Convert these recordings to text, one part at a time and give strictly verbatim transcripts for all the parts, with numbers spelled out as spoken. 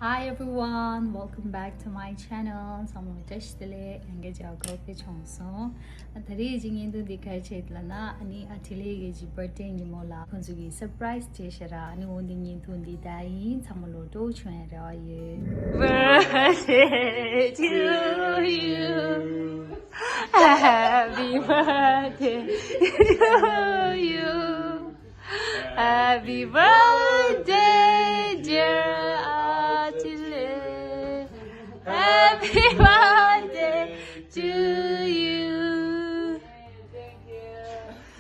Hi everyone, welcome back to my channel. ཚང་མ་བཀྲ་ཤིས་བདེ་ལེགས། ཡང་བསྐྱར་མཇལ་ཁ་ཐོབ་པར་བྱུང་སོང་། ཨ་ད་རེས་ཀྱི་བརྙན་ཐུང་འདི་ག་རེ་བྱས་ལབ་ན། ཨ་ནི་ཨ་ཐི་ལེ་གི་ཀྱི་བར་ཐི་ཌེ་ཉིན་མོ་ལ་ཁོང་ཚོ་གི་སར་པ་རའི་སི་བྱས་ཤག་ར། ཨ་ནི་འོ་འདི་བརྙན་ཐུང་འདི་ད་ཡིན། ཚང་མ་ལོ་སྤྲོ་བོ་བྱུང་ཡ་རེ་བ་ཡོད། Birthday to you. Happy birthday to you. Happy birthday, dear Atile. Happy birthday to you.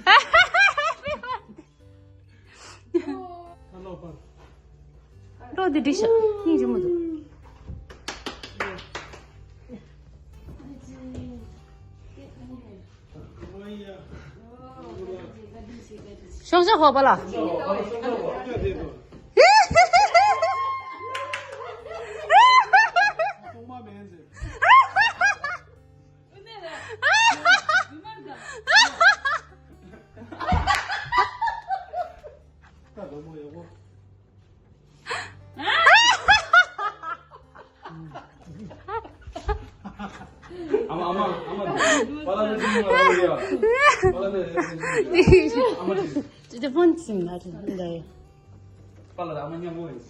Happy birthday. ལོ་འདི་འགྲིག་ཤག་སྙིང་རྗེ་མོ་འདུག་ཤོག་ཤོག་ཧོ་པ་ལ། ཨ་མ་ཨ་མ་ཨ་མ། པཱ་ལགས་ནས་ཅི་མ་རེད་ཡ། པཱ་ལགས་ནས་ཨ་མ་ཅི། ཅི་ཏི་ཕོན་ཅི་མ་རེད་འདི། པཱ་ལགས་ཨ་མ་མཉམ་པོ་ཡིན།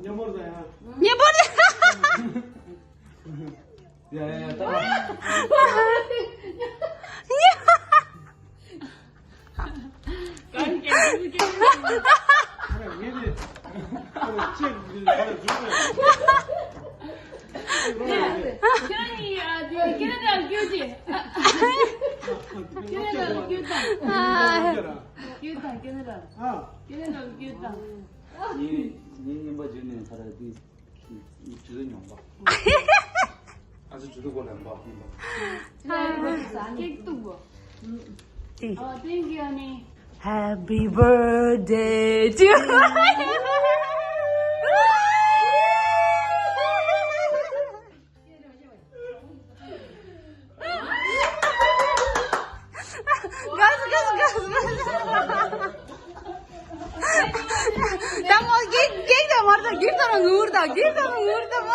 མཉམ་པོ་རེད་ཡ། མཉམ་པོ་རེད། ཡ་ཡ་ཡ། ད། ཉིན་ཉིན་པ་བརྗོད་ནས་ཁ་ར་དེ། ཇུ་ཏུ་ཉོན་པ། ཨ་ཙི་ཇུ་ཏུ་གོ་ལེན་པ་ཡིན་པ། ཀེག་ཏུ་གོ། ཏི། ཨོ་ཐེང་ཀྱུ་ཨ་ནི། Happy birthday to you. ག་ཟེ་ག་ཟེ་ག་ཟེ། ད་མོ་གེག་གེག་ད་མར་ད་གེག་ད་ར་ངུར་ད་གེག་ད་ར་ངུར་ད་མ།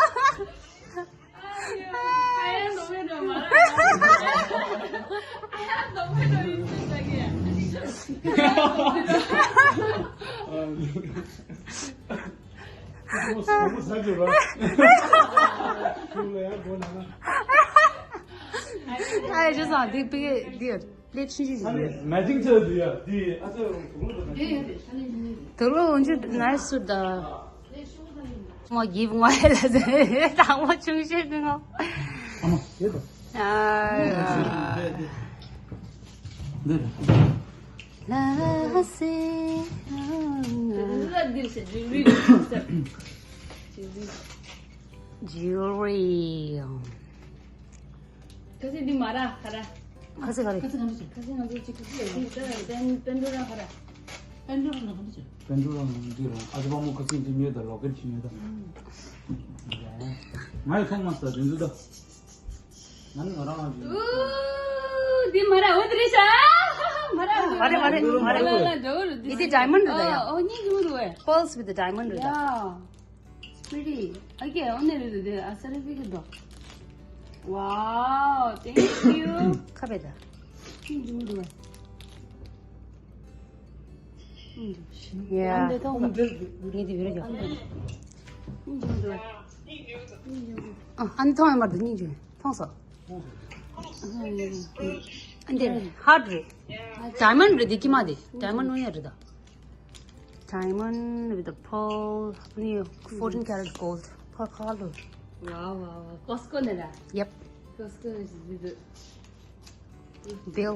ཨ་ཡ་ཇོ་སང་འདི་པི་ཀེ་འདི་པླེ་ཊི་ཆུང་ཆུང་ཞིག་ཡོད། མེ་ཅིང་ཆེ་འདི་ཡ་འདི་ཨ་ཙི་རུང་དུག་ལོ་དུག་ལོ་འོན་ཅུ་ནའི་སི་སུ་ད། ང་གིབ་ང་ལ་ཟེར་དང་པོ་ཆུང་ཤོས་ཀྱི་ངོ་། ཨ་མ་ཡོད་དོ། ཨ། འདི་རེད། ལ་སི། ཇུ་ལི། ཁ་སི་འདི་མ་ར་ཁ་ར། ཁ་སི་ག་རེ། ཁ་སི་ང་ཚོ་ཅིག་ཁ་སི་ང་ཚོ་ཅིག་ཁ་སི་ཡོད། འདི་པན་པན་ཌོ་ར་ཁ་ར། པན་ཌོ་ར་ལ་ག་འདི་ཅིག་པན་ཌོ་ར་ལ་འདི་ར་ཨ་ཅེ་པ་མོ་ཁ་སི་འདི་ཉོས་ད་ལོ་ཀེ་ཊི་ཉོས་ད། ང་ཡི་ཐོང་མ་ས་དེ་འདི་ད། ང་ནི་ང་རང་ང་ཅིག་འདི་མ་ར་འོ་དེ་རེད་ཤག་མ་ར་མ་རེད་མ་རེད་མ་རེད། ལ་ལ་འདྲ་བོ་རེད། འདི་diamond རེད་ད་ཡ། ཨོ་གཉིས་ཀྱི་མི་འདུག་བས། Pearls with the diamond རེད་ད། ཡ། Pretty. Okay, only little bit. ཨ་ས་རེ་ཕི་གི་དོ། Wow, thank you. ཁ་བེ་ད། ཁྱིམ་ཇུ་རུ། Yeah. ངས་དེ་བེ་ར་ཨ་ནི་ཐོང་ཡ་མར་དུ་སྙིང་རྗེ་ཐོང་སོ། ཨ་འདི་ཧར་ཊི་རེད། ཌའི་མོན་ཌི་རེད། འདི་ཀི་མ་དེ་ཌའི་མོན་ཌི་ནོ་ཡ་རེད་ད། Diamond with a pearl, ནི་fourteen karat gold. ཕར་ཁ་ལོ། Wow, wow, wow. Costco ནས་ར། Yep. Costco is with the Bill.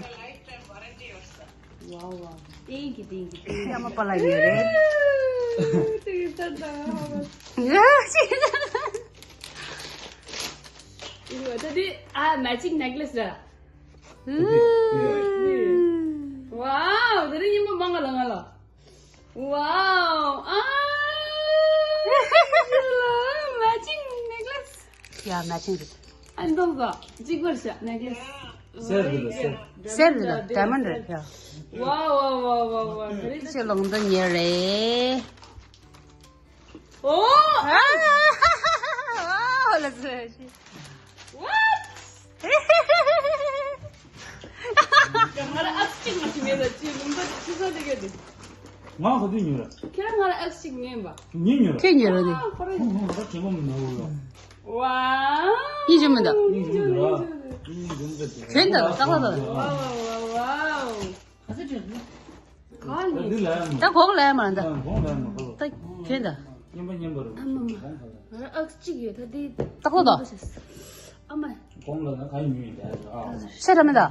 Wow, wow. Thank you, thank you, thank you. ཡ་མ་པ་ལ་ཡོད་རེད། Thank you, thank you. ད་དེ་ཨ་matching necklace ར། Wow, ད་རེས་ཉི་མ་མང་ང་ལ་ང་ལ། Wow! ཨ། matching necklace. Yeah, matching རེད། ཨ་འདོག་ག་གཅིག་པར་བྱ་necklace. གསེར་རེད་ལ་གསེར། གསེར་རེད་ལ་ཌའི་མོན་ཌི་རེད་ཡ། ཝའོ་ཝའོ་ཝའོ་ཝའོ་ཝའོ། ག་རེ་ཅི་ལོང་དུ་ཉེ་རེད། ཨོ། ཨོ་ལ་ཟེར་ཞིག What? ང་ར་ཨག་གཅིག་མ་ཤི་མེད་ལ་ཅི་ལུང་པ་ཅི་ས་དེ་ག་དེ། ང་ག་དུས་ཉོས་ར། ཁྱེད་རང་ང་ར་ཨག་གཅིག་ཉན་པ། ཉིན་ཉོས་ར། ཁྱེད་ཉོས་ར་དེ། ཨ་ཁོ་ར་ཁོང་ཁོང་ད་ཁྱེད་མ་མི་ནོར་བ། ཝའོ། ཡིན་ཞུ་མི་འདུག་ཡིན་ཞུ་མི་འདུག་ར། ཡིན་ཞུ་མི་འདུག་གན་ད་ད་ད་ད། ཝའོ་ཝའོ་ཝའོ། ག་ས་བྲིས་ནི། ག་ནི། ད་གོག་ལ་མ་ད། གོག་ལ་མ་གོག་ད་གན་ད། ཉན་པ་ཉན་པ་རུ། ཨ་མ་མ། ང་ཨག་གཅིག་ཡོད་ད་དེ། ཏག་ཏག་ད། ཨ་མ། གོང་ལ་ན་ག་ཡིན་ཡོད་ད་ཨ། ཤ་ཁྲ་མི་ད།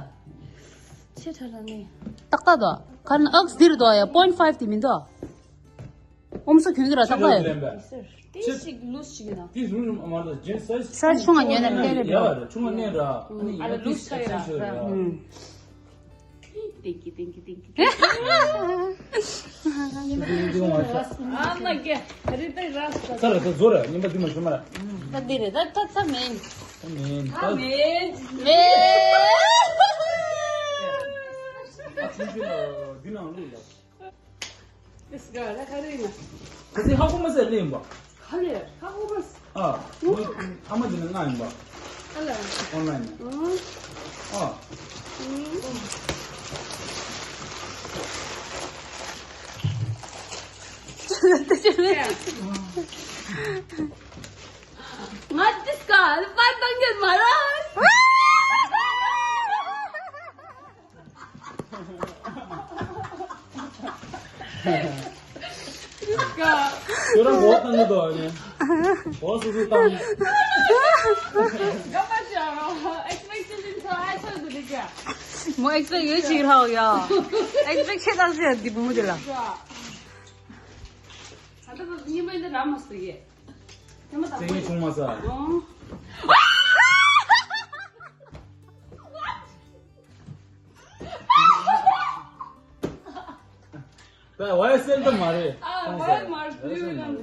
ཤ་ཁྲ་ལ་ནི། ཏག་ཏག་ད། ག་ན་ཨག་འདིར་དོ་ཡ་པོའིན་ཕའིབ་དེ་མི་འདུག་ཨོམ་སོ་གྱོན་གི་ར་ཏག་ཏག་ཡ། དེ་ཞིག་ལུས་ཞིག་ཡིན་ན། དེ་རུ་མ་ལ་ཇེན་སའི་སའི་ཆུང་ང་ཉོས་ན་ཕན་རེད་ཡ་བ་རེད། ཆུང་ང་ནས་ར་ཨ་ནི་ཨ་ལ་ལུས་ཁ་ཡ་ར། ཏེང་གི་ཏེང་གི་ཏེང་གི། ཨ་མ་གེ་རི་ཏེ་ར་ས། ས་ར་ད་ཟོ་ར་ཉིན་པ་དུ་མ་ཤོ་མ་ར། ད་འདི་རེད་ད་ད་ད་མེན། ད་མེན་ད། མེན། མེན། ཨ་ཆུང་ཆུང་ལ་འདི་ནང་ལུས་ལ། This girl, ད་ག་རེ་ཡིན་ན། ཁ་སང་ཧ་གོ་མ་ཟེར་ལེན་པ། ག་ལེ་ཧ་གོ་མ་ཟེར། ཨ། ཨ་མ་དེ་ནི་ང་ཡིན་པ། ཨ་ལ། ཨོན་ལ་ཡིན། ཨ། ང་this girl པར་བཏང་གི་མ་རེད། ཁྱོད་རང་གོ་བ་བཏང་གི་འདུག་ཨ་ནི། གོ་བ་སོ་སོས་བཏང་། ག་པར་བྱ་རོགས། ཨེག་སི་པེག་ཊེ་ཤན་ཚོ་ཨ་ཆོད་འདུག་ལིག་ཡ། མོ་ཨེག་སི་པེག་ཊེ་ཡོད་ཅིག་རག་ཡ། ཨེག་སི་པེག་ཊེ་ཆེ་ཐག་ཆོད་འདི་བུ་མོ་དེ་ལ། ད་ལྟ་ཉི་མ་འདི་ར་མ་སུ་ཡེ། ཉི་མ་དང་པོ་ཡེ། ཆུང་མ་ས། ཨོ། ད་ཝའི་སེལ་ད་མ་རེད། ཨ་ཝའི་མ་རེད། Blue line།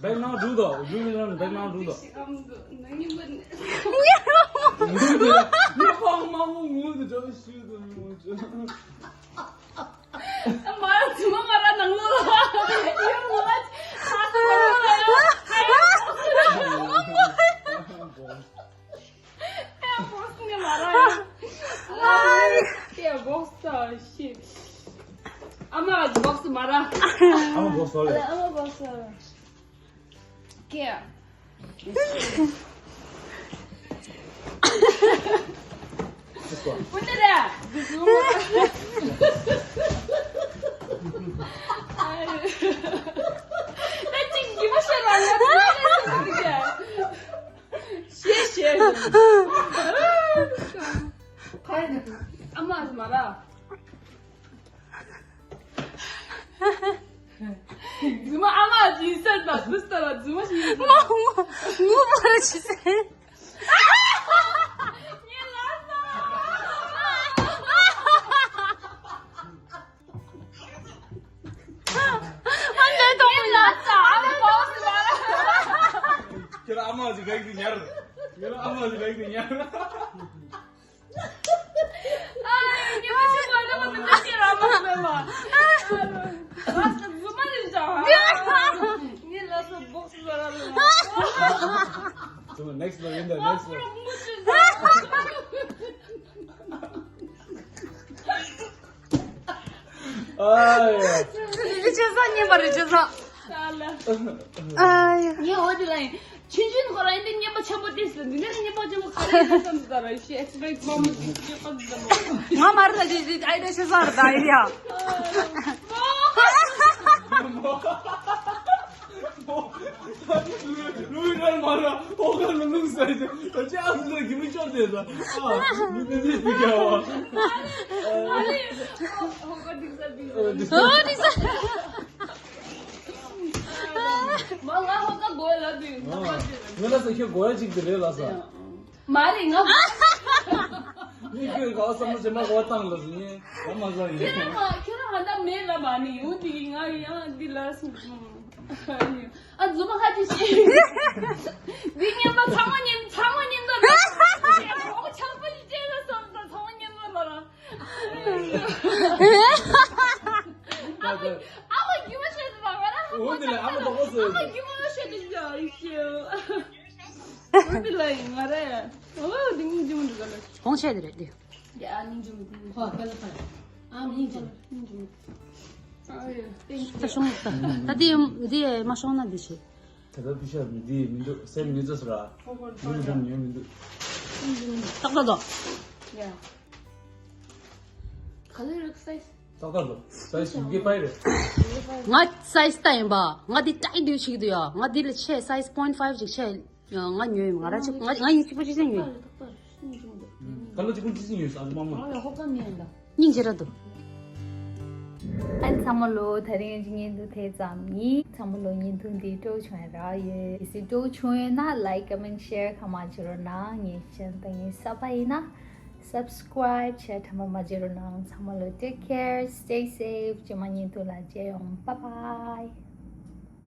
Background འགྲོ་དོ། Blue line background འགྲོ་དོ། ངུ་དེ་ངུ་ཕང་མ་ངུ་ངུ་དེ་འགྲོ་ཤུ་དུ་ངུ་ཅོ། མ་ར་ཚུ་མ་མ་ར་ནང་ལོ་ལ། ཡོ་མ་ར་ཚ་ཚ་མ་ར་ཡ། ཨ་ཡ་བོགས་ནི་མ་ར་ཡ། ཨ་ཡ་བོགས་ད་ཤི། ཨ་མ་བོགས་མ་ར། ཨ་མ་བོགས་ལེ། ཨ་མ་བོགས་ལེ། ཀེ། ཀུན་ནས་རེད། ད་ཅིག་གི་མ་ཤེས་ར་ཡ། ཤེས་ཤེས། ཨ་མ་མ་ར། རྫུན་མ་ཨ་མ་ཡིན་ཟེར་ན་སུ་ཟེར་ལ་རྫུན་མ་ཞིག་ཡིན། ངོ་ངོ་ངོ་མ་རེད་ཅི་ཟེར། ངས་ལབ་ས། ཨ་ནེ་དང་ངས་ལབ་ས་ཨ་མ་བོགས་ཟེར་ལ། ཁྱེད་ཨ་མ་ཟིག་རེག་དུ་ཉར། ཁྱེད་ཨ་མ་ཟིག་རེག་དུ་ཉར། ཨ་ཡ། ཉི་མ་ཆུང་བ་ལ་མ་མི་འདྲ་ཞིག་ར་མ་མེད་མ། ཨ་ལོ། ཨ་ས་རྫུན་མ་རེད་ཅང་། ངས་ལ་སོ་བོགས་སུ་ཟ་ར་ལ། ཚུ་ནེག་སི་ལོ་ཡིན་ད་ནེག་སི་ལོ། ཨ་ཁོ་ར་མུ་ཆུ་ཟ། ཨ་ཡ། རི་ཆེ་ས་ཉན་པ་རི་ཆེ་ས། ཨ་ལ། ཨ་ཡ། ངས་འོ་དེ་ལ་ཡིན། ཆུང་ཆུང་ཁོ་རང་འདི་སྙན་པ་ཆེན་པོ་ཏིས་ལ་འདི་ནས་སྙན་པ་ཆེན་པོ་ག་རེ་ཡིན་བསམ་ཟ་ར་ཤི་ཨེག་སི་པེག་མ་མོ་ཅིག་ཅིག་པ་ཟ་མོ། ང་མར་ལ་ཅིག་ཅིག་ཨའི་ཌི་ཡ་ཤེས་ས་ར་ད་ཨའི་ཌི་ཡ། ལུས་རལ་མ་ར་ཧོ་ག་ལ་ལུག་ས་ཡི་ད་ཅི་ཨ་ཟི་ལ་གི་མི་ཤོར་ཏེ་ས་ཨ་ལུས་ཏེ་ཏེ་ཏེ་ཀྱ་བ། ཨོ་ཏིག་ས་ཏིག་ས། ཨོ་ཏིག་ས། མ་ང་ཧོ་ཀ་གོ་ལ་དུས་ང་ལ་ས་ཁྱོད་གོ་ཡ་ཅིག་དེ་རེད་ལ་ས། མ་རེད་ང་། ངས་ཁྱོད་ག་བ་བསམ་བློ་བྱེད་མ་གོ་བ་བཏང་ལ་ས་ངས་ང་མ་ཟ་ཡིན། ཁྱོད་རང་ཁྱོད་རང་ཧ་ད་མེད་ལ་མ་ནི་ཡོང་དེ་གི་ང་ཡང་འདི་ལ་སུ། ཨ་རྫུན་མ་ཁ་ཅིག་བཤད། འདི་ཉན་པ་ཚང་མ་ཉན་ཚང་མ་ཉན་ད་ན། ཨ་མ་རྒྱུ་མ་ཤེས་འདུག་ང་རང་། འོ་འདི་ལ་ཨ་མ་དོག་པོ་བཟོས། ཨ་མ་རྒྱུ་མ་ཤེས་འདུག་ཡ་ཡིག་ཤེས། འོ་འདི་ལ་ཡིན་ང་རེད། འོ་འདི་སྙིང་རྗེ་མོ་འདུག་ག་ལ། གོང་ཆེ་འདི་རེད་འདི། ཡ་ཨ་སྙིང་རྗེ་མོ་འདུག་ཧོ་ཧྥེ་ལ་ཧྥེ། ཨ་སྙིང་རྗེ་མོ། སྙིང་རྗེ་མོ། ཨ་ཡ་ཏེང་ད་ཤོང་ད། ད་འདི་འདི་མ་ཤོང་ན་འདི་བྱེད། ད་ལྟ་ཕི་ཤ་མི་འདི་མི་འདུག་སེམས་མི་འཛོ་སོ་ར། མི་འདུག་མི་འདུག་ཏག་ཏག་ཏག་ཡ། ག་ལེར་སའི་ཛི། ཏག་ཏག་ཏག་སའི་ཛི་ཡི་གེ་པའི་རེད། ང་སའི་ཛི་ལྟ་ཡིན་པ། ང་འདི་ཏྲའི་འདུས་ཞིག་འདུག་ཡ། ང་འདི་ལ་ཆེ་སའི་ཛི་point five ཅིག་ཆེ། ང་ཉོས་ཡིན། ང་ར་ཅིག་ང་ང་ཡིན་གཅིག་པོ་གཅིག་ཅན་ཉོས་ཡིན། ག་ལ་ཅིག་ཀུན་གཅིག་ཅན་ཉོས་ས་ཨ་ཅི་མ་མ། སྙིང་རྗེ་ར་འདུག་ཨན་ཚང་མ་ལོ། ད་རིང་ངའི་བརྙན་ཐུང་དེ་ཙམ་ཡིན། ཚང་མ་ལོ་བརྙན་ཐུང་འདི་སྤྲོ་བྱུང་ཡ་རག་ཡོད། གལ་སྲིད་སྤྲོ་བྱུང་ཡོད་ན་like, comment, share གང་མ་བརྗེད་རོགས་གནང་། ངའི་channel དང་ངའི་ས་པ་ཡིན་ན་subscribe བྱས་དྲན་པ་མ་བརྗེད་རོགས་གནང་། ཚང་མ་ལོ་take care, stay safe. རྗེས་མ་བརྙན་ཐུང་ལ་མཇལ་ཡོང་། Bye bye.